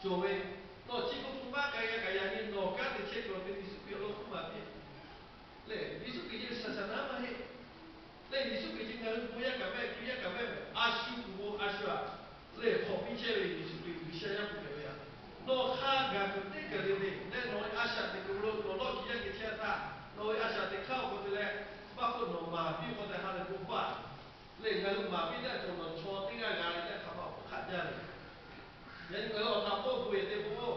cawˬ ve, nawˬ chi hk'oˆ hk'oˆ maˇ k'ai g'a kaꞈ, yaꞈ nyi nawˬ kanˉ te chehˇ cawˬ ve Yeˍsuˆ Hkriꞈ awˬ lawn hk'oˆ maˍ piˇ. Lehˬ, Yeˍsuˆ Hkriꞈ yawˇ shaˍ shaˍ naˉ maˇ heˆ. Lehˬ, Yeˍsuˆ Hkriꞈ chi ngaˬ hui bon yaˇ kaꞈ mehˆ, Hkriꞈ yaˇ kaꞈ mehˆ, a shu kuˬ bon a shu aꞈ lehˬ hk'awꞈ piˇ chehˇ ve Yeˍsuˆ Hkriꞈ G'uiˬsha yaˇ hpu hpehꞈ ve yoˬ. Nawˬ hk'a gaˬ kuiˬ teˇ kaˬ le le leh nawˬ ve a shaꞈ teꞈ kuiˬ lo nawˬ lawˇ kiˬ yaˇ geh chehˇ htaˇ, nawˬ ve a shaꞈ teꞈ hk'aˇ awˬ hk'aw te leh, maˇ k'oˆ nawˬ maˍ piˇ hk'aw te ha lehˬ bon paˇ. Lehˬ, ngaˬ hui maˍ piˇ leh cawˬ nawˬ chaw teˇ g'aˇ g'a leh hk'aˬ ma awˬ hk'aˆ jaˇ ve. Yaꞈ nyi ngaˬ hui awˬ htaꞈ k'oˆ bon yehˬ te k'o,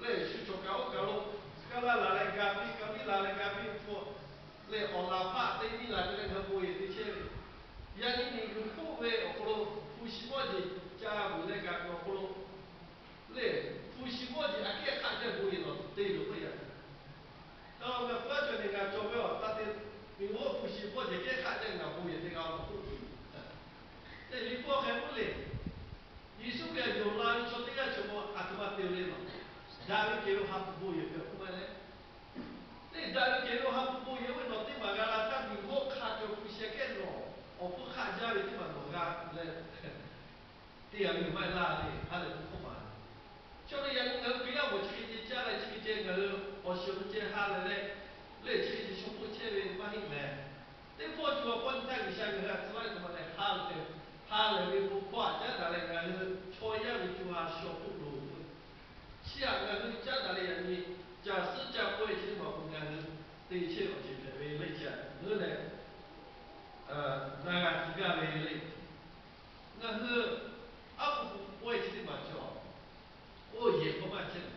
lehˬ shu cawˬ kaꞈ oˇ kaˬ lo, kaˇ laˇ laˬ leh ga piˇ, kaˇ liˇ laˬ leh ga piˇ hpu, lehˬ awˬ laˬ hpaˆ te miˇ laˬ te leh ngaˬ hui bon yehˬ te chehˇ ve. Yaꞈ nyi miˬguiˬ hk'oˆ ve awˬ hk'aw lo hpu shi mawˇ jeˬ ca vuiˬ leh kaꞈ ve awˬ hk'aw lo, lehˬ hpu shi mawˇ jeˬ aꞈ kehˉ hk'aˆ jaˇ bon yehˬ nawˬ te loˬ k'oˆ yaꞈ. Taˇ ngaˬ hpu aˉ cawˬ ve ngaˬ cawˬ ve awˬ taˇ te, miˬguiˬ hk'oˆ hpu shi mawˇ jeˬ kehˉ hk'aˆ jaˇ ngaˬ bon yehˬ te g'a awˬ hk'oˆ tuˬ. Lehˬ, liꞈ hpu hk'e k'oˆ le, Yeˍsuˆ Hkriꞈ htaꞈ yonˍ la ve chaw teˇ g'aˇ chaw mawˇ aˬ htoꞈ ma te le nawˬ, daꞈ ve kehˬ ve awˬ ha hpu bon yehˬ hpehꞈ k'oˆ maˇ leh, lehˬ daꞈ ve kehˬ ve awˬ ha hpu bon yehˬ oˇ ve nawˬ teˇ maˬ g'a la htaˇ, miˬguiˬ hk'oˆ hk'a cawˬ hpu shi kehˉ nawˬ awˬ hpfuhˇ hk'aˆ jaˇ ve teˇ maˬ nawˬ g'a leh, teˇ g'aˇ ve maˇ heˆ laˇ le, ha lehˬ bon hk'oˆ maˬ. Chaw ve yaꞈ nyi ngaˬ hui Hkriꞈ yaˇ awˬ moˍ chi hk'e ceh caˇ leh chi hk'e ceh ngaˬ hui awˬ shiˍ awˬ hk'e ceh ha lehˬ leh, lehˬ chi hk'e ceh shaw hpoˆ chehˇ ve maˇ heˆ mehˍ. Teˇ pawˆ co ha pawˆ nyi htaˇ G'uiˬsha ngaˬ hui aꞈ tcuh laˇ ve htaꞈ ma lehˬ ha lehˬ, ha lehˬ ve bon hkawˇ aꞈ caˉ daꞈ leh ngaˬ hui chaw yaˇ ve co ha shaw hpoˆ loˬ. Chi aꞈ ngaˬ hui caˉ daꞈ leh yaꞈ nyi caˬ suhˉ caˇ pawehˇ chi teˇ maˬ k'o ngaˬ hui te chehˇ ve awˬ ceuˬ hpehꞈ ve le. Chi aꞈ ngaˬ hui lehˬ, na g'a tiˇ gaˇ ve le. Ngaˬ hui aˉ po k'o pawehˇ chi teˇ maˬ cawˬ. Oˇ yehˬ k'awꞈ maˇ chehˇ.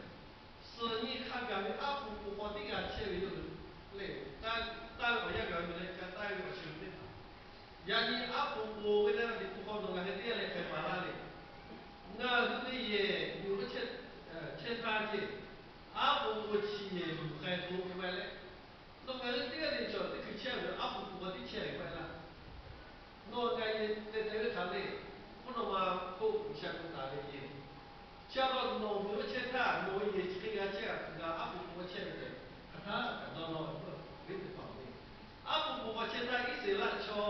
Suhˍ nyi hk'a gaˬ ve aˉ po k'o k'awꞈ teˇ g'aˇ chehˇ ve yoˬ. Lehˬ, taˇ ve awˬ yanˇ gaˬ ve leh ca taˇ ve awˬ shiˍ teˇ hpaˍ, yaꞈ nyi aˉ po k'o ve leh ve teˇ hk'aw nawˬ ngaˬ hui teˇ g'aˇ leh hk'e maˍ laˇ le. Ngaˬ hui ve yehˬ miˬ g'uˇ chehˇ htaˇ ceˇ, aˉ po k'o chi yehˬ miˬ k'ai k'o ve maˇ heˆ leh, nawˬ ngaˬ hui teˇ g'aˇ le cawˬ teˇ hkui chehˇ ve aˉ po k'o k'awꞈ teˇ chehˇ ve maˇ heˆ laˇ. Nawˬ ngaˬ yehˬ te te ve hk'aˬ le, mvuhˇ naw ma hk'oˆ G'uiˬsha k'oˆ taˍ ve yehˬ. Chi a law nawˬ miˬ g'uˇ chehˇ htaˇ nawˬ ve yehˬ chi hk'e g'a chehˇ a, ngaˬ aˉ po k'o chehˇ ve tehꞈ hk'aˬ htaˇ kaꞈ dawˇ nawˇ ve teˇ hpaˍ le. Aˉ po k'o k'awꞈ chehˇ htaˇ Iˉsaˍreˍlaˆ chaw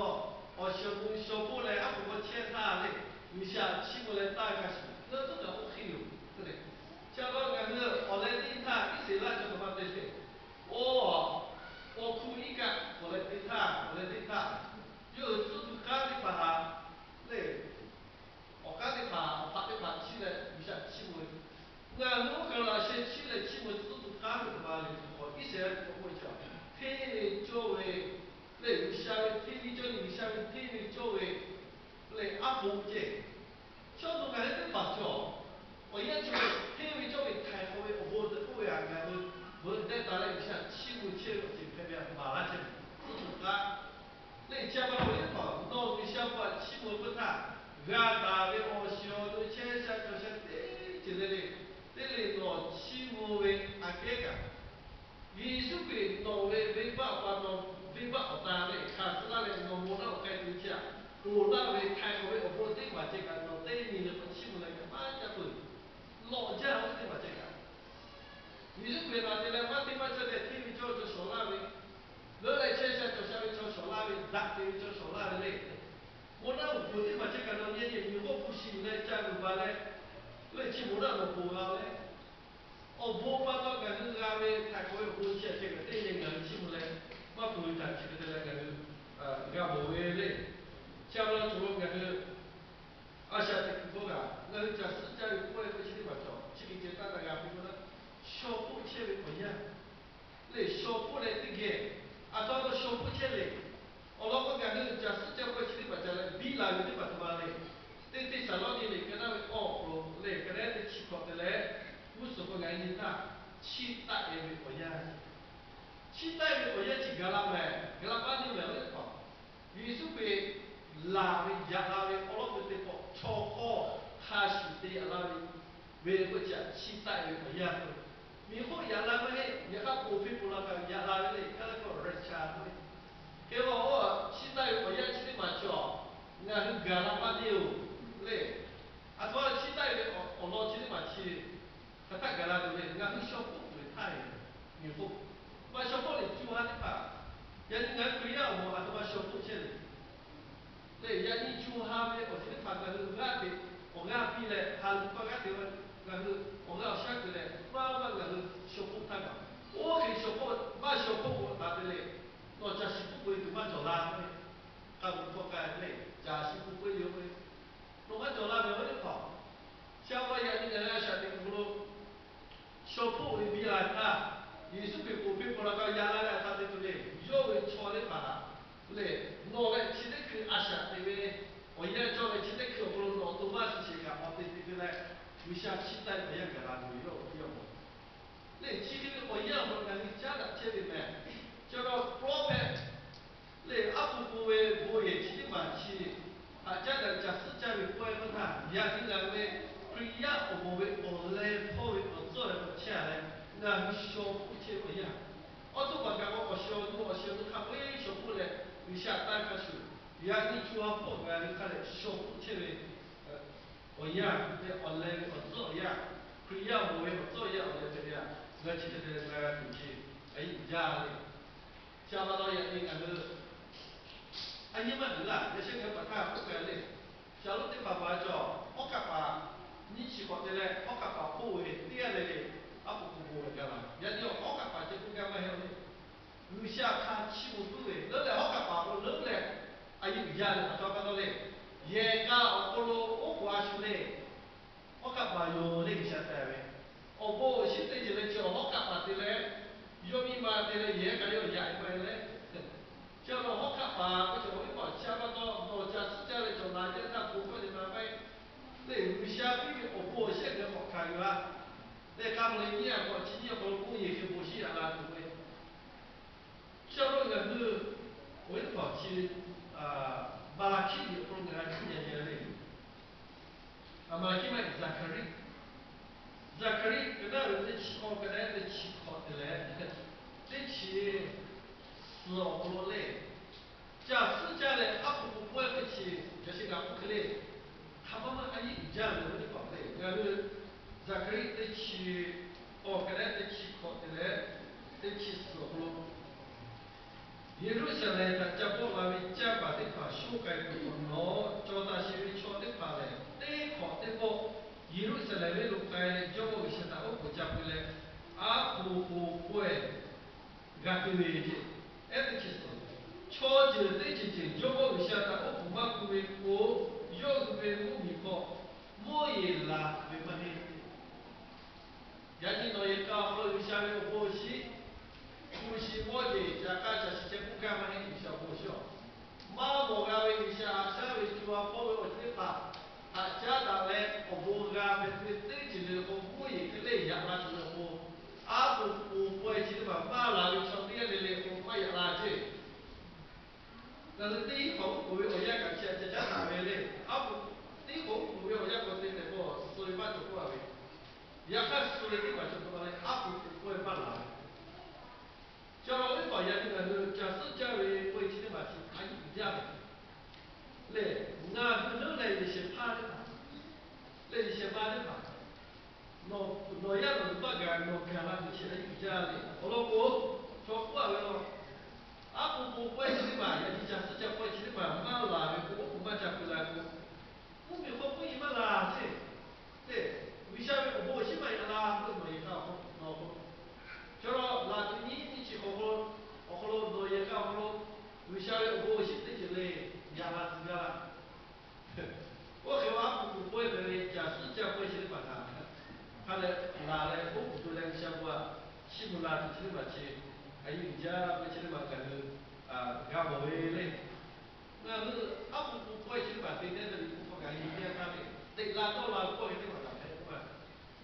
awˬ shiˍ awˬ nu shaw hpoˆ leh aˉ po k'o chehˇ htaˇ le, G'uiˬsha chiˇ mvuh leh taˇ g'a shuˍ, ngaˬ hui tcuhˉ kaꞈ k'oˆ hk'e yoˬ. Chi a law ngaˬ hui awˬ leh teˇ htaˇ Iˉsaˍreˍlaˆ chaw htaꞈ ma te sheˍ. Oˇ, awˬ hkuˇ iˉ kaˆ k'awꞈ leh teˇ htaˇ, awˬ leh teˇ htaˇ, yawˇ hui tcuhˉ tuˬ k'aˉ teˇ hpaˍ htaꞈ lehˬ, awˬ k'aˉ teˇ hpaˍ, awˬ hpaꞈ teˇ hpaˍ chiˇ leh G'uiˬsha chiˇ mvuh ve. Ngaˬ hui oˇ kaˬ lo laꞈ sheh chiˇ leh chiˇ mvuh tcuhˉ tuˬ k'aˉ ve teˇ hpaˍ le, k'awꞈ Iˉsaˍreˍlaˆ k'oˆ ve chi, hteˇ ve cawˇ ve, lehˬ G'uiˬsha ve hteˇ ve cawˇ ve, G'uiˬsha ve hteˇ ve cawˇ ve lehˬ aˉ po ceˇ. Chaw nawˬ ngaˬ hui teˇ hpaˍ cawˬ, awˬ yanˇ chi hteˇ ve cawˇ ve htaiˍ hk'awꞈ ve awˬ bon te k'oˆ ve htaꞈ ngaˬ hui veuꞈ deh taˍ leh G'uiˬsha chiˇ mvuh chehˇ ve awˬ ceuˬ hpehꞈ ve htaꞈ maˍ laˇ chehˇ ve tcuhˉ tuˬ k'aˉ. Lehˬ chi a pa taw ve teˇ hpaˍ nawˬ G'uiˬsha htaꞈ chiˇ mvuh peuˬ htaˇ, g'a taˍ ve awˬ shiˍ awˬ nu chehˇ sha cawˬ sha teˇ ceuˬ le le, teˇ le nawˬ chiˇ mvuh ve aꞈ kehˉ kaꞈ, Yeˍsuˆ Hkriꞈ nawˬ ve venˇbaˆ pa taw, venˇbaˆ awˬ ta leh hkanˍ suh laˇ leh nawˬ moˬ naˆ awˬ k'ai tuˬ ve chi aꞈ, ponˬ laˇ ve htaiˍ hk'awꞈ ve awˬ bon teˇ maˬ ceh kaꞈ nawˬ teˇ nyi leh k'awꞈ chiˇ mvuh leh kaꞈ maˇ caˇ peuˬ. Lawꞈ jaˇ ve teˇ maˬ ceh kaꞈ, Yeˍsuˆ Hkriꞈ htaꞈ te leh maˇ hteˇ maˇ cawˇ leh hteˇ ve cawˇ ve chaw shawˍ laˇ ve, leuˉ leh chehˇ sha cawˬ sha ve chaw shawˍ laˇ ve, daꞈ te ve chaw shawˍ laˇ ve le. Moˬ naˆ uˬ poˬ teˇ maˬ ceh kaꞈ nawˬ nyi nyi miˬ g'awˇ hpu shi yuˬ leh ca vuiˬ baˬ leh, leuˉ chi moˬ naˆ nawˬ ponˬ g'a leh, awˬ bon pa taw ngaˬ hui g'a ve htaiˍ hk'awꞈ ve awˬ bon chi aꞈ ceh kaꞈ teˇ le ngaˬ hui chiˇ mvuh leh, maˇ ponˬ ve htaꞈ chi hk'e te leh ngaˬ hui g'a mawˬ ve le. Chi a pa taw cawˬ lo ngaˬ hui a shaꞈ teꞈ kuiˬ hk'oˆ kaꞈ ngaˬ hui caˬ suhˉ caˇ ve k'oˆ ve k'o chi teˇ maˬ cawˬ, chi hk'e ceh taˇ taˇ g'a piˇ k'oˆ laˇ, shaw hpoˆ chehˇ ve awˬ yanˇ lehˬ shaw hpoˆ leh teˇ geh, aˬ htoꞈ ma shaw hpoˆ chehˇ le. Awˬ lawn k'o ngaˬ hui caˬ suhˉ caˇ pawehˇ chi teˇ maˬ ca leh biˇ la ve teˇ maˬ htoꞈ ma le. Teˇ teˇ Saˍlawˇniˆ lehˬ ka naˉ ve awˬ hk'aw lo lehˬ ka naˉ teˇ chi hkawꞈ te leh, g'uˇ suhˍ hk'aw ngaˬ hui nyi htaˇ, chiˇ taˆ e ve awˬ yanˇ, chiˇ taˆ e ve awˬ yanˇ chi gaˬ la mehˍ, gaˬ la paˇ neˇ mehˍ ve teˇ hpaˍ, Yeˍsuˆ Hkriꞈ laˬ ve yaꞈ la ve awˬ lawn k'o teˇ pawˆ chaw hk'awˇ hk'a shuˍ te yaꞈ la ve, ve k'oˆ chi aꞈ chiˇ taˆ e ve awˬ yanˇ k'o, miˬ hk'oˆ yaꞈ la maˇ heˆ, yaꞈ hk'aˇ poˬ hpeˇ poˬ la kaꞈ yaꞈ la ve le, ka leh k'o rapture k'oˆ ve. Hk'e k'o, chiˇ taˆ e ve awˬ yanˇ chi teˇ maˬ cawˬ, ngaˬ hui gaˬ la paˇ neˇ oˬ le. Aˬ htoꞈ ma chiˇ taˆ e ve awˬ lawn chi teˇ maˬ chi hk'aˬ htaˆ gaˬ la tuˬ le, ngaˬ hui shaw hpoˆ tuˬ ve htaˇ e, miˬ hk'oˆ maˇ shaw hpoˆ lehˬ co ha teˇ hpaˍ, yaꞈ nyi ngaˬ hui Hkriꞈ yaˇ awˬ moˍ aˬ htoꞈ ma shaw hpoˆ chehˇ le. Lehˬ yaꞈ nyi co ha ve awˬ ceuˬ teˇ hpaˍ ngaˬ hui g'aˇ teꞈ, awˬ g'aˇ piˇ leh ha lehˬ hkawˇ g'aˇ teꞈ ve Ngaˬ hui awˬ g'aˇ awˬ shaˉ kuiˬ lehˬ, maˇ maˇ ngaˬ hui shaw hpoˆ htaˇ kaꞈ, oˇ hk'e shaw hpoˆ maˇ shaw hpoˆ k'o taˍ te le. Nawˬ caˬ shiˍ puiˉ k'oꞈ e tuˬ maˇ cawˬ la. K'a gu hkawˇ k'ai le, caˬ shiˍ puiˉ k'oꞈ e yoˬ k'o, nawˬ maˇ cawˬ la ve oˇ teˇ hpaˍ. Sha pa yaꞈ nyi ngaˬ hui a shaꞈ teꞈ kuiˬ lo shaw hpoˆ ve biˇ la htaˇ, Yeˍsuˆ Hkriꞈ k'oˍ piˇ paw la kaꞈ yaꞈ la leh a htaꞈ te tuˬ le. Yawˇ ve chaw teˇ hpaˍ lehˬ, nawˬ leh chi teˇ hkui a shaꞈ teꞈ ve awˬ yanˇ cawˇ leh chi teˇ hkui awˬ hk'aw lo nawˬ awˬ to maˇ shiˍ sheˍ kaꞈ awˬ te te te leh, G'uiˬsha chiˇ taˆ ve awˬ yanˇ gaˬ la tuˬ ve yawˇ awˬ hk'e yaˇ mawˬ. Lehˬ chi hk'e ve awˬ yanˇ awˬ hk'aw lo ngaˬ hui caˉ daꞈ chehˇ ve mehˬ. Chaw htawˇ prophet lehˬ, aˉ po po ve bon yehˬ chi teˇ maˬ chi htaꞈ caˉ daꞈ caˬ suhˉ caˇ ve pawehˇ maˇ htaˇ, yaꞈ nyi ngaˬ hui ve Hkriꞈ yaˇ awˬ bon ve awˬ leh hpawˇ ve awˬ tcuhˉ awˬ hk'aw chehˇ leh, ngaˬ hui shaw hpoˆ chehˇ ve awˬ yanˇ, awˬ to paˍ kaꞈ k'o awˬ shehˍ awˬ nu awˬ shehˍ awˬ nu hk'a peu-eˬ shaw hpoˆ leh, G'uiˬsha taˇ hk'a shuˍ, yaꞈ nyi co ha hpawˇ ngaˬ hui hk'a leh shaw hpoˆ chehˇ ve awˬ yanˇ leh awˬ leh ve awˬ tcuhˉ awˬ yanˇ, Hkriꞈ yaˇ awˬ bon ve awˬ tcuhˉ awˬ yanˇ awˬ leh hpehꞈ ve a, ngaˬ hui chi hk'e te leh g'a g'a tuˬ chi a yeˇ uiˍ jaˇ le. Chi a pa taw yaꞈ nyi ngaˬ hui a nyi maˇ uiˍ laˇ. Yaꞈ sheh ngaˬ hui paˍ htaˇ k'oˆ k'ai le. Shaˍlonˍ teˇ hpaˍ paˍ cawˬ, hawˉ hk'aˆ paˍ nyiˇ chi hk'awꞈ te leh hawˉ hk'aˆ paˍ hpoˆ ve teˇ g'aˇ le le, aˉ po k'o bon leh gaˇ la. Yaꞈ nyi awˬ hawˉ hk'aˆ paˍ ceh k'oˆ gaˇ maˇ heˆ le. G'uiˬsha hk'a chiˇ mvuh puiˉ ve leuˉ leh hawˉ hk'aˆ paˍ k'o leuˉ leh a yeˇ uiˍ jaˇ le. A htoꞈ ma pa taw le, yehˬ k'a awˬ hk'aw lo oˉ k'oˍ a shu le. Hawˉ hk'aˆ paˍ yoˬ le G'uiˬsha te ve. Awˬ bon awˬ shinˉ teˇ ceuˬ leh chi awˬ hawˉ hk'aˆ paˍ te leh, yawˇ miˇ ma te leh yehˬ k'a yawˇ yaꞈ e maˇ heˆ le. Chi awˬ hawˉ hk'aˆ paˍ k'o cawˬ ve k'awꞈ chi a pa taw nawˬ caˬ suhˉ caˇ leh cawˬ la jaˇ htaˇ bon hkawˇ te ma maˇ heˆ. Lehˬ G'uiˬsha piˇ ve awˬ bon awˬ shinˉ g'a k'awꞈ hkanˍ yuˬ a. Lehˬ k'a mawˬ leh nyiˇ a k'awꞈ chi nyiˇ a hk'aw lo mvuhˇ yeˬ hk'e bon shinˉ yaꞈ la tuˬ ve Chi awˬ hk'aw lo ngaˬ hui awˬ viˉ teˇ hpaˍ chi, Maˍlaˍhkiˆ liꞈ awˬ hk'aw lo ngaˬ hui g'a cuˇ nyi nyi le. Maˍlaˍhkiˆ maˇ heˆ, Zaˍhkaˍriˆ. Zaˍhkaˍriˆ ka naˉ ve teˇ chi k'awˇ ka naˉ teˇ chi hkawꞈ te leh, teˇ chi suhˍ awˬ hk'aw lo le, caˬ suhˉ caˇ leh aˉ po k'o pawehˇ teˇ chi, yaꞈ sheh kaꞈ k'oˆ hk'e le, hk'a maˇ maˇ a yeˇ uiˍ jaˇ ve awˬ viˉ teˇ hpaˍ le. Ngaˬ hui Zaˍhkaˍriˆ teˇ chi awˬ ka naˉ teˇ chi hkawꞈ te leh, teˇ chi suhˍ awˬ hk'aw lo Yeˍruˆsaˍlehnˍ htaꞈ ca bawˆ la ve canˇ paˍ teˇ hpaˍ shoˉ k'ai peuˬ hk'awꞈ nawˉ, cawˬ taˍ sheˍ ve chaw teˇ hpaˍ lehˬ, teˇ hk'awꞈ teˇ bawˆ Yeˍruˆsaˍlehnˍ venˇ lo k'ai leh, Jawˇmawˇ G'uiˬsha htaꞈ oˉ k'oˍ ca pui leh, aˉ po k'o pawehˇ g'a te ve ce. Ehˉ teˇ chi suhˍ, chaw ceuˬ teˇ ceuˬ ceuˬ Jawˇmawˇ G'uiˬsha htaꞈ oˉ k'oˍ maˇ pui ve k'o, yawˇ hui ve mvuhˇmiˬ hk'aw mvuhˇ yeˬ laˬ ve maˇ heˆ. Yaꞈ nyi nawˬ yehˬ k'a awˬ hk'aw lo G'uiˬsha ve awˬ bon awˬ shinˉ, hpu shi mawˇ jeˬ caꞈ k'a caꞈ shiˍ ceh k'oˆ gaˇ maˇ heˆ. G'uiˬsha awˬ bon awˬ shinˉ a, maˇ mawˬ g'a ve G'uiˬsha haꞈ shaˉ ve co ha hpawˇ ve awˬ ceuˬ teˇ hpaˍ htaꞈ caˉ daꞈ leh awˬ bon g'a hpehꞈ ve teˇ ceuˬ le k'o, mvuhˇ yeˬ hk'e le yaꞈ la tuˬ ve awˬ bon, aˉ po k'o pawehˇ chi teˇ hpaˍ maˇ laˬ ve chaw teˇ g'aˇ le le k'o maˇ yaꞈ la ce. Ngaˬ hui teˇ hk'awꞈ oˉ k'oˍ ve awˬ yanˇ kaꞈ chi htaꞈ ca caˉ taˍ ve le. Aˉ po teˇ hk'awꞈ oˉ k'oˍ ve awˬ yanˇ k'awꞈ te tehꞈ k'o, suh ve maˇ cawˬ k'oˆ a ve, yaꞈ hk'aˇ suh ve teˇ hpaˍ cawˬ k'o le, aˉ po k'o pawehˇ maˇ laˬ ve. Chi awˬ viˉ teˇ hpaˍ yaꞈ nyi ngaˬ hui caˬ suhˉ caˇ ve pawehˇ chi teˇ hpaˍ chi a yeˇ uiˍ jaˇ ve lehˬ, ngaˬ hui leuˉ leh yehˬ shehˍ hpaˇ teˇ hpaˍ lehˬ, yehˬ shehˍ ma teˇ hpaˍ nawˬ yaˇ nawˬ hui maˇ gaˬ, nawˬ gaˬ la tuˬ chi a yeˇ uiˍ jaˇ le. Awˬ lawn k'o, chaw k'oˆ a ve law, aˉ po k'o pawehˇ chi teˇ hpaˍ, yaꞈ nyi caˬ suhˉ caˇ pawehˇ chi teˇ hpaˍ maˇ laˬ ve k'o, oˉ k'oˍ maˇ ca pui la k'o, mvuhˇmiˬ hk'aw mvuhˇ yeˬ maˇ laˬ ce. Lehˬ, G'uiˬsha ve awˬ bon awˬ shinˉ maˇ yaꞈ la k'oˆ ve nawˬ yehˬ k'a awˬ hk'aw lo, chaw law laˬ tuˬ nyiˇ nyiˇ chi hk'awꞈ hk'aw lo, awˬ hk'aw lo nawˬ yehˬ k'a awˬ hk'aw lo G'uiˬsha ve awˬ bon awˬ shinˉ teˇ ceuˬ le yaꞈ la tcuh gaˇ la. Oˇ hk'e aˉ po k'o pawehˇ hpehꞈ ve caˬ suhˉ caˇ pawehˇ chi teˇ hpaˍ htaꞈ hk'a leh laˬ leh oˉ k'oˍ pui leh G'uiˬsha bon a chiˇ mvuh la tuˬ chi teˇ hpaˍ chi a yeˇ uiˍ jaˇ ve chi teˇ hpaˍ ngaˬ hui g'a mawˬ ve le. Ngaˬ hui aˉ po k'o pawehˇ chi teˇ hpaˍ te teh ve liꞈ hpu hk'aw ngaˬ hui nyi teˇ yanˇ htaˇ le, teꞈ la dawˇ la pawehˇ ve teˇ hpaˍ htaꞈ hpehꞈ k'oˆ a.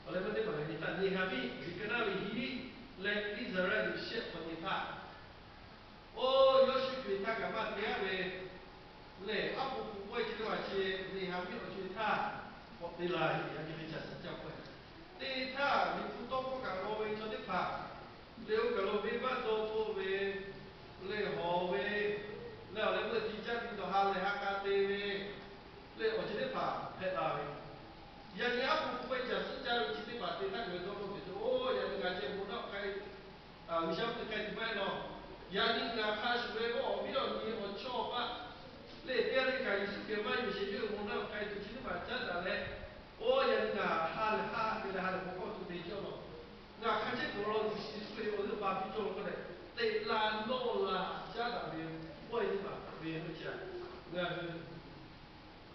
Awˬ leh meuˇ teˇ hpaˍ ngaˬ hui nyi htaˇ, Neˍhaˍmiˆ Zeˍkaˍnaˆ ve hiˉ leh Iˉsaˍreˍlaˆ Yoˬsehꞈ hk'awꞈ nyi htaˇ, oˇ Yawˇshuˆ Hkriꞈ htaˇ kaꞈ maˇ te aˉ ve lehˬ, aˉ po k'o pawehˇ chi teˇ hpaˍ chi Neˍhaˍmiˆ awˬ co e htaˇ k'awꞈ te la ve, yaꞈ nyi ve caˬ suhˉ caˇ pawehˇ. Teˇ htaˇ liꞈ hpu tawˇ hkawˇ kaꞈ g'aw ve chaw teˇ hpaˍ lehˬ, oˇ kaˬ lo venˇbaˆ dawˇ hpfuhˆ ve lehˬ, hawˬ ve lehˬ, awˬ leh meuˇ ti caˇ ti dawˬ ha lehˬ ha k'a te ve lehˬ, awˬ ceuˬ teˇ hpaˍ hpehꞈ la ve. Yaꞈ nyi aˉ po k'o pawehˇ caˬ suhˉ caˇ ve chi teˇ hpaˍ te htaˇ ngaˬ hui dawˇ nawˇ ve, oˇ yaꞈ nyi ngaˬ ceh bon naˆ k'ai G'uiˬsha mvuhˇ te k'ai tuˬ maˇ heˆ law. Yaꞈ nyi ngaˬ hk'a shuˍ ve oˇ awˬ viˉ awˬ nyi awˬ chawˇ awˬ paˆ lehˬ, teˇ g'aˇ le kaꞈ Yeˍsuˆ Hkriꞈ maˇ yonˍ sheˍ ve awˬ bon naˆ k'ai tuˬ chi teˇ hpaˍ caˉ daꞈ leh, oˇ yaꞈ nyi ngaˬ ha lehˬ ha te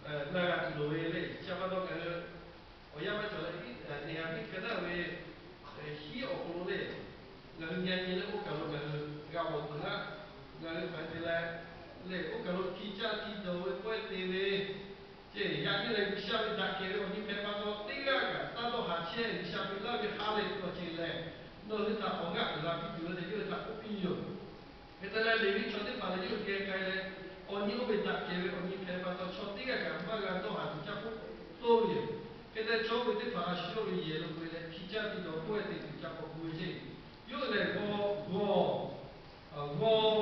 na g'a tuˬ loˍ ve le. Chi pa taw ngaˬ hui awˬ yanˇ maˇ cawˬ leh, neˇ haiˬ miˇ hkeh naˇ ve hiˉ awˬ hk'aw lo le, ngaˬ hui nyi nyi leh oˇ kaˬ lo ngaˬ hui g'a mawˬ tuˬ laˇ. Ngaˬ hui hk'aˬ hk'e te leh, le oˇ kaˬ lo hki caˇ hki dawˬ ve pawehˇ te ve, ceˇ yaꞈ nyi lehˬ G'uiˬsha ve daꞈ kehˬ ve awˬ nyi hpehꞈ pa taw teˇ g'aˇ kaꞈ taˇ dawˇ haˍ chehˇ, G'uiˬsha ve laˇ ve ha lehˬ tuˬ awˬ ceuˬ lehˬ, nawˬ hui htaꞈ awˬ g'aˇ uiˍ la piˇ tuˬ ve lehˬ yawˇ hui htaꞈ k'oˆ piˇ yoˬ. Hk'e te leh Leˍviˆ chaw teˇ hpaˍ lehˬ yawˇ hui geh k'ai leh, awˬ nyi oˇ ve daꞈ kehˬ ve awˬ nyi hpehꞈ pa taw chaw teˇ g'aˇ kaꞈ maˇ g'a dawˇ haˍ tuˬ ca k'oˆ toˇ ve yoˬ. Hk'e te chaw oˇ ve teˇ hpaˍ a shu yawˇ ve yehˬ lo k'oꞈ e leh hki caˇ hki dawˬ pawehˇ te tuˬ ca k'awꞈ gu ve ceˇ. Yawˇ hui lehˬ g'aw g'aw g'aw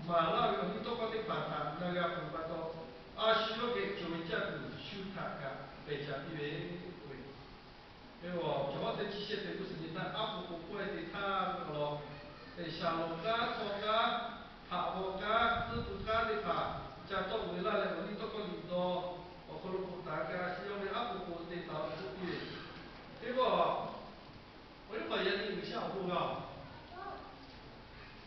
maˍ laˇ ve awˬ liˇ tawˇ hkawˇ teˇ hpaˍ htaꞈ na g'a peuˬ pa taw, a shu yawˇ geh cawˬ ve caˇ tuˬ shu htaꞈ kaꞈ pehˬ caˍ piˇ ve k'oˆ ve. Hk'e cawˬ hawˉ teˇ chi shehˆ te g'uˇ suhˍ nyi htaˇ aˉ po k'o pawehˇ te htaˇ ve awˬ lawn, shaˍlonˍ k'aˉ, chaw k'aˉ, hpaꞈ g'aw k'aˉ, tcuhˇ pu k'aˉ teˇ hpaˍ ca tawˆ ve laˇ leh awˬ liˇ tawˇ hkawˇ liꞈ dawˇ awˬ hk'aw lo k'oꞈ taˍ kaꞈ a shu yawˇ ve aˉ po k'o te taˍ ve k'oˆ piˇ ve. Hk'e k'o, awˬ liˇ hpaˍ yaꞈ nyi G'uiˬsha awˬ bon g'a-oˬ.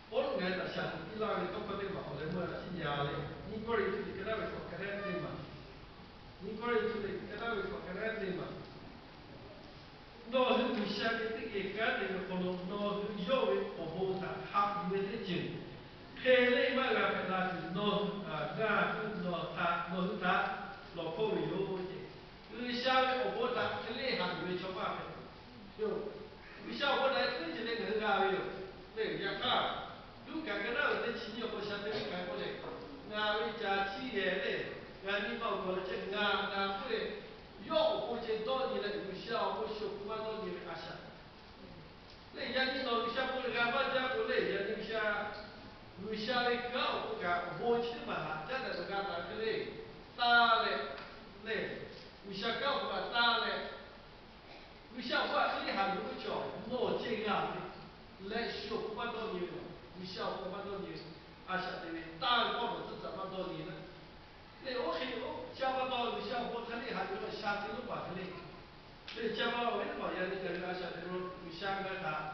Pawˇluꞈ ngaˬ hui htaꞈ shaˍ tiꞈ piˇ laˇ ve tawˇ hkawˇ teˇ hpaˍ awˬ leh meuˇ a ciˉ nyi a le. Nyiˇ Kawˇrenˍhtuˆ liꞈ hk'e daˇ ve hk'awꞈ hk'e leh teˇ maˬ, Nyiˇ Kawˇrenˍhtuˆ liꞈ hk'e daˇ ve hk'awꞈ hk'e leh teˇ maˬ, nawˬ hui G'uiˬsha geh teˇ geh kanˉ te ve hk'aw lo nawˬ hui yawˇ ve awˬ bon htaꞈ haꞈ yuˬ ve teˇ ceuˬ hk'e le maˇ g'a hpehꞈ la tuˬ, nawˬ hui g'a hui nawˬ htaꞈ nawˬ hui htaꞈ lawˬ hkawˇ ve yoˬ ceˇ. G'uiˬsha ve awˬ bon htaꞈ hk'e le haꞈ yuˬ ve chaw maˇ hpehꞈ yoˬ. G'uiˬsha awˬ bon htaꞈ teˇ ceuˬ le ngaˬ hui g'a ve yoˬ. Leh yaꞈ hk'aˇ, Luˉkaꞈ ka naˉ ve teˇ chi nyiˇ awˬ hk'aw lo sha teˇ ve k'ai k'oˆ leh, ngaˬ ve caˬ chi yehˬ le, ngaˬ nyi ma awˬ gawˬ leh chehˇ ngaˬ ngaˬ k'oˆ ve, yawˇ awˬ bon ceh dawˇ nyi leh G'uiˬsha awˬ bon shu awˬ hk'oˆ maˇ dawˇ nyi ve a shaꞈ leh yaꞈ nyi nawˬ G'uiˬsha bon g'a maˇ jaˇ k'o leh yaꞈ nyi G'uiˬsha, G'uiˬsha ve kanˉ awˬ hk'oˆ kaꞈ awˬ bon chi teˇ maˬ haꞈ caˉ daꞈ ve g'a taˍ hk'e le, taˇ leh, leh, G'uiˬsha kanˉ awˬ hk'oˆ kaꞈ taˇ leh, G'uiˬsha awˬ bon htaꞈ hk'e le haꞈ yuˬ ve chaw nawˬ ceh g'a ve leh shu awˬ hk'oˆ maˇ dawˇ nyi ve yoˬ. G'uiˬsha awˬ hk'oˆ maˇ dawˇ nyi ve, a shaꞈ te ve taˇ ve kawˇ nawˬ tcuhˉ tcuhꞈ maˇ dawˇ nyi na. Leh oˇ hk'e oˇ ca pa taw G'uiˬsha awˬ bon hk'e le haꞈ yuˬ ve awˬ sha te lo paˍ hk'e le, leh ca pa taw awˬ viˉ teˇ hpaˍ yaꞈ nyi ngaˬ hui a shaꞈ te lo G'uiˬsha ngaˬ hui htaꞈ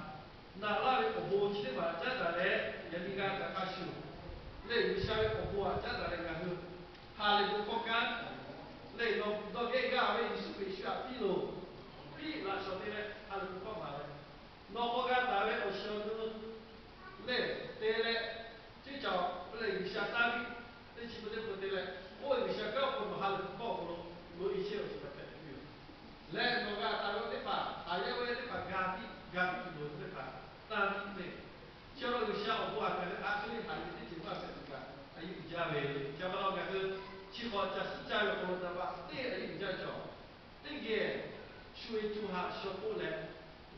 naꞈ laˇ ve awˬ bon chi teˇ hpaˍ caˉ taˍ leh, yaꞈ nyi g'a kaꞈ hk'a shuˍ, leh G'uiˬsha ve awˬ bon htaꞈ caˉ taˍ leh ngaˬ hui ha lehˬ bon hkawˇ kanˉ leh nawˬ geh g'a ve Yeˍsuˆ Hkriꞈ shu htaꞈ piˇ loˬ. Piˇ laꞈ shawˍ te leh ha lehˬ bon hkawˇ maˍ leh, nawˬ k'awꞈ g'a taˍ ve awˬ shiˍ awˬ nu lehˬ te leh, ceˇ caˬ oˬ leh G'uiˬsha taˇ piˇ, teˇ chi pu teˇ pu te leh, oˇ ve G'uiˬsha kanˉ awˬ hk'aw nawˬ ha lehˬ bon hkawˇ awˬ hk'aw lo loꞈ e chehˇ awˬ shiˍ htaꞈ hpehꞈ tuˬ yoˬ. Leh nawˬ g'a taˍ ve teˇ hpaˍ haˍ yaˇ ve teˇ hpaˍ ga piˇ ga piˇ tuˬ loˬ ve teˇ hpaˍ taˇ piˇ ve, chi awˬ lawn G'uiˬsha awˬ bon htaꞈ kaꞈ a hk'e le haꞈ yuˬ ve teˇ ceuˬ maˇ hpehꞈ tuˬ kaꞈ a yeˇ uiˍ jaˇ ve le. Chi pa taw ngaˬ hui chi hk'awꞈ caˬ suhˉ caˇ ve awˬ hk'aw lo daꞈ baꞈ teˇ a yeˇ uiˍ jaˇ cawˬ. Teˇ geh shu ve co ha shaw k'oˆ leh,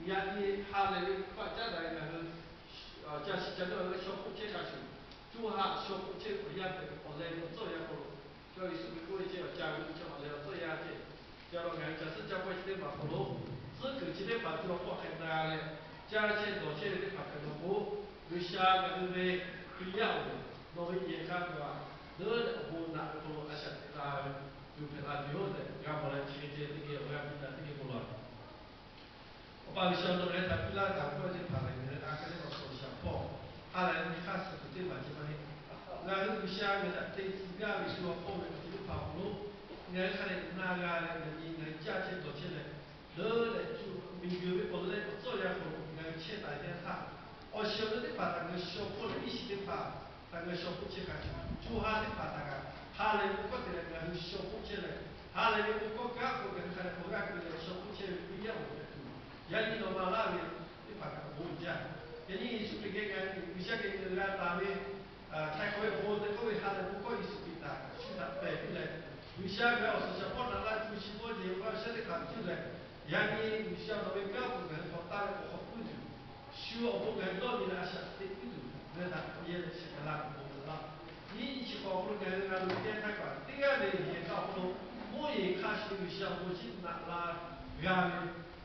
yaꞈ nyi ha lehˬ ve hkawˇ caˉ daꞈ ve ngaˬ hui ca shiˍ ca dawˇ ve shaw k'oˆ chehˇ hk'a shuˍ, co ha shaw k'oˆ chehˇ ve awˬ yanˇ hpehꞈ ve awˬ leh ve awˬ tcuhˉ awˬ yanˇ hk'aw lo, Jawˇ Yeˍsuˆ Hkriꞈ k'oˆ ve chehˇ awˬ ca ve awˬ yanˇ ceh, ca law ngaˬ hui caˬ suhˉ caˇ pawehˇ chi teˇ hpaˍ hk'aw lo, tcuhˉ kuiˬ chi teˇ hpaˍ co ha hk'awꞈ hk'e na leh, caˇ chehˇ dawˬ chehˇ ve teˇ hpaˍ hpehꞈ la k'o, G'uiˬsha ngaˬ hui ve Hkriꞈ yaˇ awˬ moˍ nawˬ ve yehˬ hk'aˇ kaꞈ leuˉ leh awˬ bon naꞈ ve hk'aw lo a shaꞈ teꞈ la ve tuˬ hpehꞈ la tuˬ yoˬ tehꞈ g'a mawˬ leh, chi hk'e ceh teˇ geh awˬ g'aˇ piˇ daꞈ teˇ geh bon lawˬ. Awˬ pa G'uiˬsha nawˬ leh htaꞈ piˇ laˇ taˍ ve kawˇ teˇ hpaˍ lehˬ, ngaˬ hui a hk'e le awˬ suhˍ awˬ shaˍ hpawˇ ha lehˬ nyi hk'aˇ suh tuˬ teˇ hpaˍ ceh maˇ heˆ. Ngaˬ hui G'uiˬsha ngaˬ hui htaꞈ te tcuh gaˇ ve co ha hpawˇ ve awˬ ceuˬ teˇ hpaˍ awˬ hk'aw lo, ngaˬ hui hk'a dehꞈ na g'a leh ngaˬ nyi ngaˬ hui caˇ chehˇ dawˬ chehˇ leh, leuˉ leh cuˇ miˬ guiˬ ve awˬ leh awˬ tcuhˉ awˬ yanˇ hk'aw lo ngaˬ hui chehˇ taˍ ve teˇ yanˇ htaˇ, awˬ shiˍ awˬ nu teˇ hpaˍ htaꞈ ngaˬ hui shaw hpoˆ leh iˉ shiˍ teˇ hpaˍ htaꞈ ngaˬ hui shaw hpoˆ chehˇ hk'a shuˍ, co ha teˇ hpaˍ htaꞈ kaꞈ ha lehˬ ve kawˇ te leh ngaˬ hui shaw hpoˆ chehˇ leh, ha lehˬ ve bon hkawˇ kanˉ k'o ngaˬ hui hk'a dehꞈ awˬ g'aˇ keu leh shaw hpoˆ chehˇ ve Hkriꞈ yaˇ awˬ moˍ hpehꞈ tuˬ, yaꞈ nyi nawˬ maˍ laˇ ve teˇ hpaˍ kaꞈ awˬ bon uiˍ jaˇ. Yaꞈ nyi Yeˍsuˆ Hkriꞈ geh ngaˬ hui G'uiˬsha geh g'a taˍ ve htaiˍ hk'awꞈ ve awˬ bon te k'oˆ ve ha lehˬ bon hkawˇ Yeˍsuˆ Hkriꞈ htaꞈ shu htaꞈ pehˬ piˇ leh, G'uiˬsha ngaˬ hui awˬ suhˍ shaˍ hpawˇ htaꞈ laˇ tuˬ chi hpawˇ jeˬ ve pa shaˉ teˇ hpaˍ cuˇ leh, yaꞈ nyi G'uiˬsha nawˬ ve kanˉ awˬ hk'aw ngaˬ hui hk'awꞈ taˍ ve awˬ hk'awꞈ puiˉ tuˬ, shu awˬ bon ngaˬ hui dawˇ nyi leh a shaꞈ teꞈ puiˉ tuˬ, ngaˬ hui htaꞈ awˬ yehˬ leh shehˍ hk'aˬ la awˬ bon hpehꞈ laˇ. Nyiˇ nyi chi hk'awꞈ awˬ hk'aw lo ngaˬ hui g'a loꞈ e teˇ yanˇ htaˇ kaꞈ teˇ g'aˇ ve yehˬ hk'aˇ awˬ hk'aw lo, mvuhˇ yeˬ hk'a shuˍ G'uiˬsha awˬ bon chiˉ naꞈ la g'a ve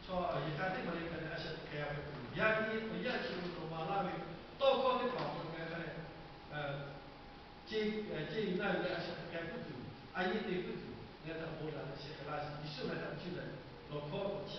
chaw yehˬ hk'aˇ teˇ hpaˍ lehˬ hk'a dehꞈ a shaꞈ teꞈ hk'e g'a hpehꞈ tuˬ, yaꞈ nyi awˬ yanˇ chi hk'aw lo nawˬ maˍ laˇ ve tawˇ hkawˇ teˇ hpaˍ awˬ hk'aw lo ngaˬ hui hk'a dehꞈ ceˇ, ceˇ yuˬ naˇ yuˬ leh a shaꞈ teꞈ k'ai puiˉ tuˬ, a yeˇ te puiˉ tuˬ, ngaˬ hui htaꞈ bon laˬ leh shehˍ hk'aˬ la Yeˍsuˆ ngaˬ hui htaꞈ cuˇ leh lawˬ hkawˇ awˬ chi